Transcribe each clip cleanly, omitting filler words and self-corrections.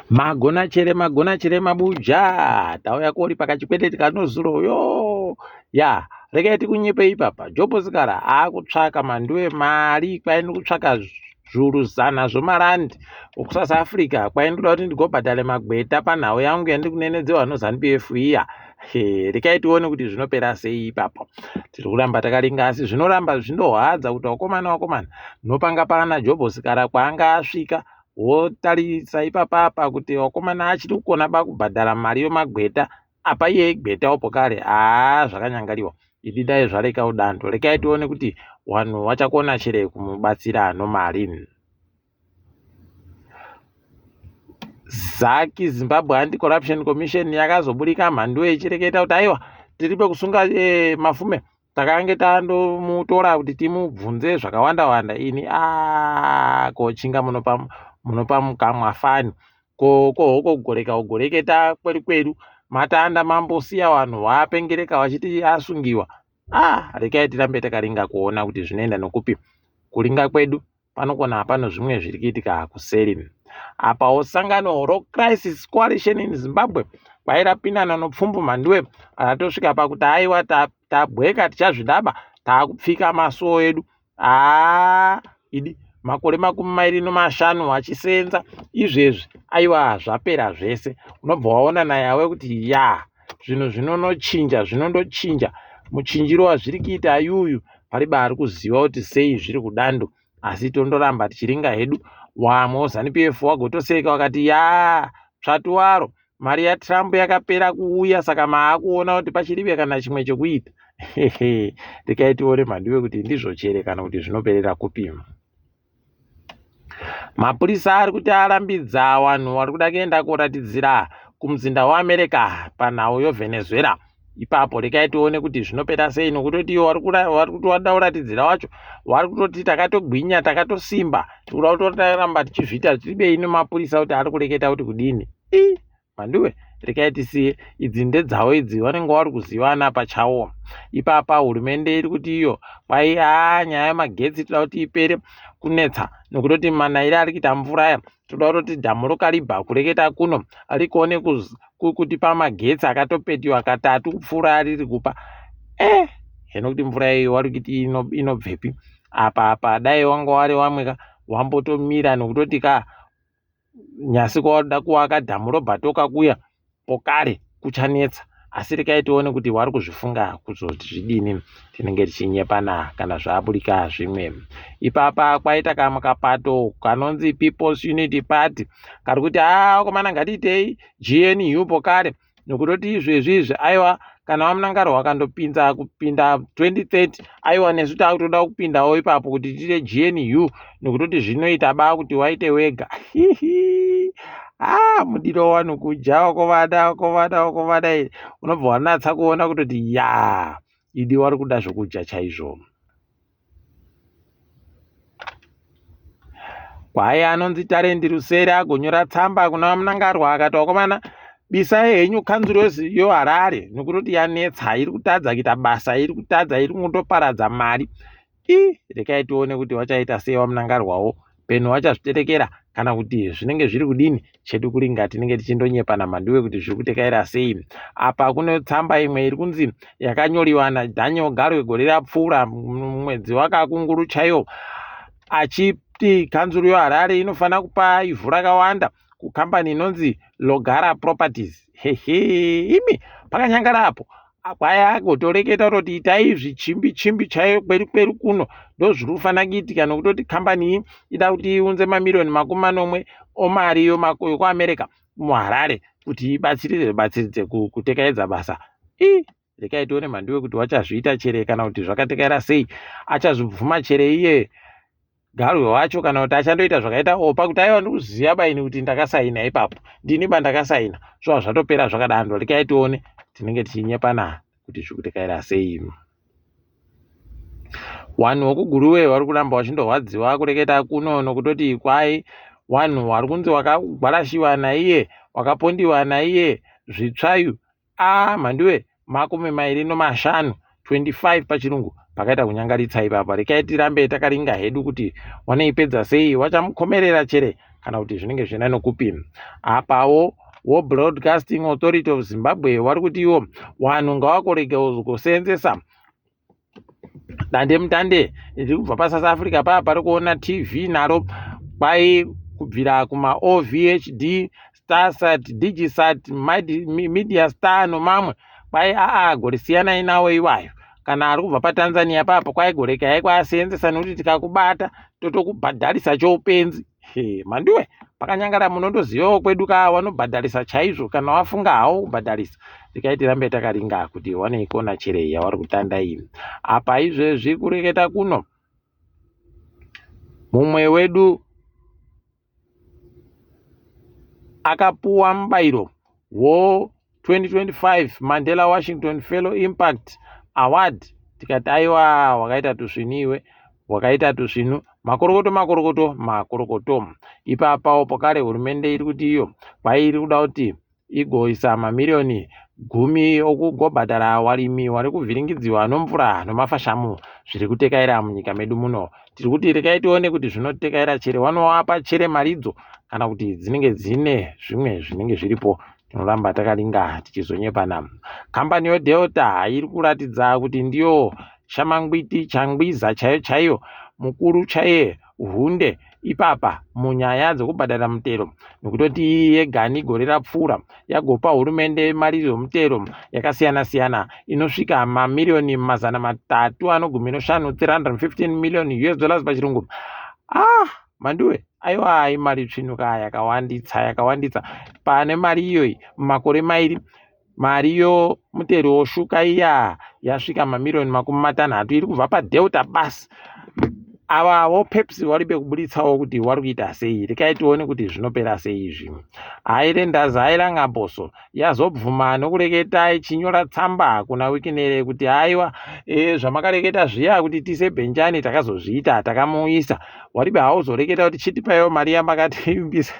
Magona chere magona chere mabuja tauya koripa kachikwereti kanozuro yo ya regai tikunyepe ipapa Job Sikhala akutsvaka manduwe mari kwaini kutsvaka zviuru zana zvomarandi okuSouth Africa kwaindoda kuti ndigobhadhare magweta panhau yangu yandiri kunenedzewa noZanu PF iya. He, regai tione kuti zvinopera sei ipapo. Tiri kuramba takaringa asi zvinoramba zvindohwadza kuti wakomana wakomana nopanga pana Job Sikhala kwaanga asvika wotarisa ipapapa kuti wakomana achiri kukona ba kubhadhara mari yomagweta apa iye igwetawo pokare haa zvakanyangariwa idi dai zvareka udando rekai tione kuti wanhu wachakona chere kumubatsira nomari. Zaki Zimbabwe Anti-Corruption Commission yakazoburika mhanduwe ichireketa kuti aiwa tiri pekusunga eh, Mafume takange tandomutora kuti timubvunze zvakawanda wanda ini a ko chinga munopa munopa mukamwa fani ko ko hoko kugoreka kugoreketa kweru kweru matanda mambosiya vanhu vapengereka vachiti asungiwa ah rekai tirambe takaringa kuona kuti zvinoenda nokupi kuringa kwedu panokona pano zvimwe zviri kuitika kuseri. Apawo sangano roCrisis Coalition in Zimbabwe kwairapinana nopfumbu mhanduwe ratosvika pakuti aiwa tabweka tichazvidaba taakupfika masuo edu haa idi makore 25 achisenza izvezvi aiwa zvapera zvese unobva waona nayawe kuti ya zvinhu zvinonochinja zvinondochinja muchinjiro wazviri kuita ayuyu pariba ari kuziva kuti sei zviri kudando asi tondoramba tichiringa hedu wamwe wozanu pf wagotoseka wakati yaa tsvatu waro mari yatrump yakapera kuuya saka maakuona kuti pachiribe kana chimwe chekuita rekai tione mhanduwe kuti ndizvo chere kana kuti zvinoperera kupi. Mapurisa ari kuti arambidza vanhu vari kuda kuenda koratidzira kumuzinda weAmerica panhau yoVenezuela. Ipapo rekai tione kuti zvinopera sei nokutoti ivo vari kuti wada kuratidzira wacho vari kutoti takatogwinya takatosimba tikuda kutoramba tichizviita tiribei nemapurisa kuti ari kureketa kuti kudini. Ii Mhanduwe rekai tisiye idzi ndedzavo idzi vanenge vari kuzivana pachawo. Ipapa hurumende iri kuti iyo kwai haa nyaya yemagetsi toda kuti ipere kunetsa nokutoti manaire ari kuita mvura aya toda kutoti dhamu rokaribha kureketa kuno rikone kutipa magetsi akatopetiwa katatu kupfuura ariri kupa eh heno kuti mvura iyo wari kuti inobvepi apa apa dai wanga wari wamwe ka wambotomira nokutoti ka nyasi kwawada kuwaka dhamu robhatoka kuya pokare kuchanetsa asi rekai tione kuti wari kuzvifunga kuzoti zvidini tinenge tichinyepana kana zvaburika zvimwe ipapa kwaita kamwe kapato kanonzi People's Unity Party kari kuti haa vakomana ngatiitei GNU pokare nokutoti izvezvi izvi aiwa kana vamunangarwa vakandopinza kupinda 2030 aiwa nesu takutoda kupindawo ipapo kuti tiite GNU nokutoti zvinoita ba kuti waite wega. Ah, mudiro wanu kudya wakovada wakovada wakovada unobva wanatsa kuona kutoti ya idi wari kuda zvokudya chaizvo. Kwaye anonzi Tarendi Rusere agonyora tsamba kuna VaMnangarwa akati vakomana bisai henyu kanzuru yoHarare nokutoti yanetsa iri kutadza kuita basa iri kutadza iri kungotoparadza mari. Ii rekai tione kuti vachaita sei VaMnangarwawo peno vachazviterekera kana kuti zvinenge zviri kudini chedu kuringa tinenge tichindonyepana mhanduwe kuti zviri kutekaira sei apa kune tsamba imwe iri kunzi yakanyoriwa naDaniel Garwe gore rapfuura mwedzi wakakunguru chaiwo achiti kanzuru yeHarare inofanira kupa ivhu rakawanda kukambani inonzi Logara Properties hehe imi pakanyangara apo kwaya agotoreketa kutoti itai izvi chimbi chimbi chaiyo kweru kweru kuno ndozviri kufanira kuitika nokutoti kambani iyi ida kuti iunze mamiriyoni 70 omari yokuAmerica muHarare kuti ibatsirire batsiridze kutekaedza basa ii rekai tione mhanduwe kuti wachazviita chere kana kuti zvakatekaira sei achazvibvuma chere iye Garwe wacho kana kuti achandoita zvakaita Opa kuti aiwa ndikuziva baini kuti ndakasaina ipapo ndini bandakasaina zvova zvatopera zvakadando rekai tione tinenge tichinyepana kuti zvikutekaira sei Wanhu wekuGuruve vari kuramba vachindorwadziwa kureketa kuno nokutoti kwai wanhu wari kunzi wakagwarashiwa naiye wakapondiwa naiye zvitsvayu Ah mhanduwe 25, 25 pachirungu pakaita kunyangaritsa ipapa rekai tirambe takaringa hedu kuti wanoipedza sei wachamukomerera chere kana kuti zvinenge zvichienda nokupi. Apawo woBroadcasting Authority of Zimbabwe wari kuti iwo wanhu ngawakorege kuseenzesa dandemutande riri kubva paSouth Africa paya pari kuona TV naro kwai kubvira kumaOVHD, Starsat, Digisat, Media Star nomamwe kwai aa gore siyanai nawo iwayo. Kana ari kubva paTanzania papa kwai gore kai kwaseenzesa nekuti tikakubata totokubhadharisa choupenzi. He, manduwe pakanyangara munondozivawo kwedu ka vanobhadharisa chaizvo kana wafunga hawo kubhadharisa. Regai tirambe takaringa kuti waneikona chere yavari kutanda iyi. Apa izvezvi kureketa kuno mumwe wedu akapuwa mubairo wo 2025 Mandela Washington Fellow Impact Award tikati aiwa wakaita tusvinu iwe wakaita tusvinu makorokoto makorokoto makorokoto ipapawo pakare hurumende iri kuti iyo kwairi kuda kuti igoisa mamiriyoni gumi okugobhadhara warimi wari kuvhiringidziwa nomvura nomafashamu zviri kutekaira munyika medu muno. Tiri kuti regai tione kuti zvinotekaira chere wanovapa chere maridzo kana kuti dzinenge dzine zvimwe zvinenge zviripo. Tinoramba takaringa tichizonyepana. Kambani yoDelta iri kuratidza kuti ndiyo shamangwiti changwiza chaiyo chaiyo mukuru chaiye hunde ipapa munyaya dzekubhadhara mutero nokutoti yegani gore rapfuura yagopa hurumende mari yomutero yakasiyana siyana inosvika mamiriyoni 315 315 million US dollars pachirungu. Ah, manduwe aiwa imari tsvinuka yakawanditsa yakawanditsa pane mari iyoyi mumakore mairi mari yomutero woshuka iya yasvika mamiriyoni 60 iri kubva paDelta basi. Ava voPepsi waribe kuburitsawo kuti wari kuita sei, rekai tione kuti zvinopera sei izvi. Highlanders Hailangaboso yazobvuma nokureketa ichinyora tsamba kuna Wikinere kuti haiwa e, zvamakareketa zviya kuti tiise Bhenjani takazozviita takamuisa waribe hauzoreketa kuti chitipaiwo mari yamakatiimbisa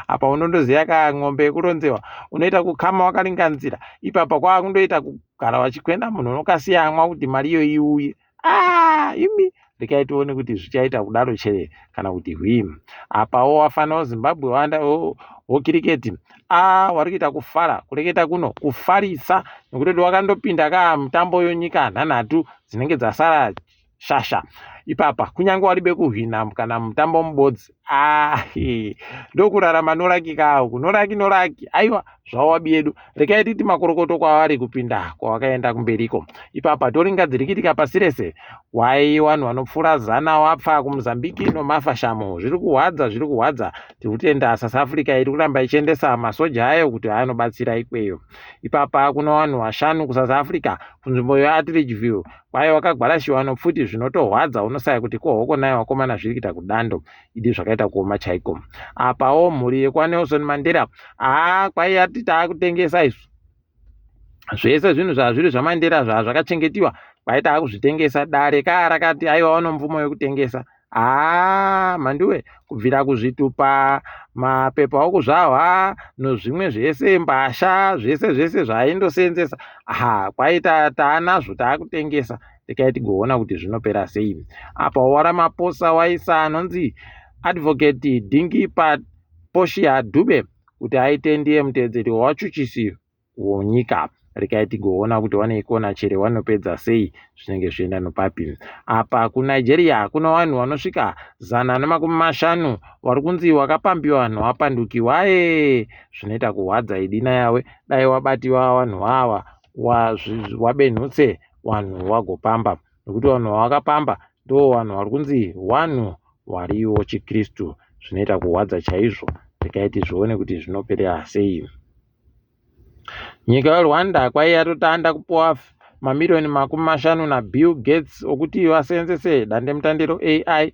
apa unondoziva ka ng'ombe yekuronzewa unoita kukama wakaringa nzira ipapa kwakundoita kugara wachikwenda munhu unokasiyamwa kuti mari iyo iuye ah imi rekai tione kuti zvichaita kudaro chere kana kuti hwii. Apawo wafana weZimbabwe wanda wokiriketi a wari kuita kufara kureketa kuno kufarisa nekuti wakandopinda ka mutambo yonyika nhanhatu dzinenge dzasara shasha ipapa kunyange waribe kuhwina kana mutambo mubodzi ah, ndokurarama noraki ka uku noraki noraki aiwa zvawabi yedu rekai titi makorokoto kwavari kupinda kwawakaenda kumberiko ipapa toringa dziri kuitika pasi rese wai vanhu vanopfuura zana wapfa kumozambique nomafashamo zviri kuhwadza zviri kuhwadza tiri kutenda South Africa iri kuramba ichiendesa masoja ayo kuti anobatsira ikweyo ipapa kuno vanhu vashanu kuSouth Africa kunzvimbo yeAtteridgeville kwai wakagwarashiwa nopfuti zvinotohwadza unosaya kuti kohoko naye wakomana zviri kuita kudando idi zvakaita kuoma chaiko apawo mhuri yekwaNelson Mandela haa kwai yati taakutengesa isu zvese zvinhu zvazviri zvaMandela zvazvakachengetiwa kwai taakuzvitengesa dare kaa rakati aiwa vano mvumo yekutengesa haa mhanduwe kubvira kuzvitupa mapepa okuzvahwa nozvimwe zvese mbasha zvese zvese zvaaindosenzesa ha kwaita taanazvo taakutengesa rekai tigoona kuti zvinopera sei apa waRamaphosa waisa anonzi Advocate Dingi Portia Dube kuti aite ndiye mutevedzeri wachuchisi wonyika rekai tigoona kuti waneikona chere wanopedza sei zvinenge zvienda nopapi apa kuNigeria kuna vanhu vanosvika 150 vari kunzi wakapambiwa nowapandukiwa e zvinoita kuhwadza idina yawe dai wabatiwa vanhu ava wabenhutse vanhu wagopamba nekuti vanhu vawakapamba ndo vanhu vari kunzi vanhu wariwo chikristu zvinoita kuhwadza chaizvo rekai tizvione kuti zvinoperera sei. Nyika yeRwanda kwai yatotanda kupuwa mamiriyoni 50 naBill Gates okuti vasenzese dandemutande roAI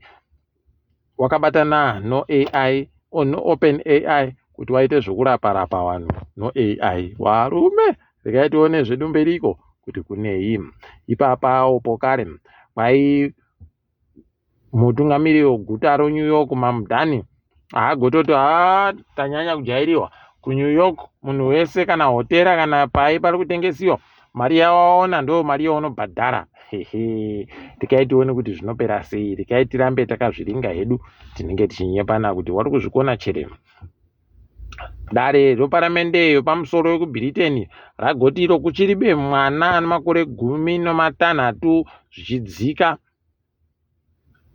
wakabatana noAI noOpen AI kuti waite zvokurapa rapa vanhu noAI. Varume rekai tione zvedu mberiko kuti kunei. Ipapawo pokare kwai mutungamiriri weguta roNew York Mamdani haagototi haa tanyanya kujairiwa kuNew York munhu wese kana hotera kana pai pari kutengesiwa. Mari yawaona ndo mari yaunobhadhara. Hehe, regai tione kuti zvinopera sei. Regai tirambe takazviringa hedu, tinenge tichinyepana kuti wari kuzvikona chere. Dare reparamende yepamusoro yekuBritain ragoti iro kuchiribe mwana ane makore 16 zvichidzika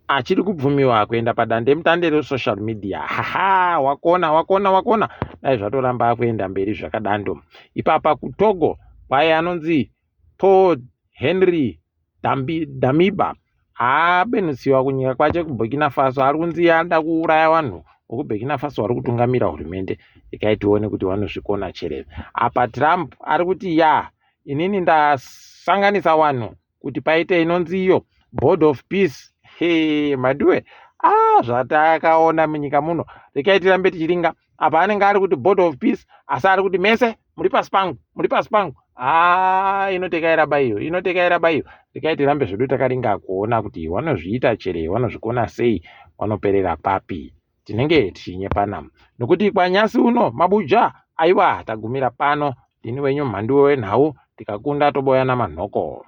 achiri kubvumiwa kuenda padandemutande resocial media. Haha, wakona wakona wakona, dai zvatoramba kuenda mberi zvakadando. Ipapa kuTogo kwaye anonzi Paul Henry Damiba abenusiwa kunyika kwache kuBurkina Faso, ari kunzi anoda kuuraya vanhu vekuBurkina Faso vari kutungamira hurumende. Regai tione kuti vanozvikona chere. Apa Trump ari kuti ya, inini ndasanganisa vanhu kuti paite inonzi iyo Board of Peace. He, maduwe, ah, zvatakaona munyika muno. Regai tirambe tichiringa. Apa anenge ari kuti Board of Peace, asi ari kuti mese muri pasi pangu, muri pasi pangu. Ah, inotekaira iyo, inotekaira iyo. Regai tirambe zvedu takaringa kuona kuti vanozviita chere, vanozvikona sei, vanoperera papi. Tinenge tichinyepana nokuti kwanyasi uno mabuja. Aiwa, tagumira pano. Ndini wenyu Mhanduwe wenhau. Tikakunda toboyana manhoko.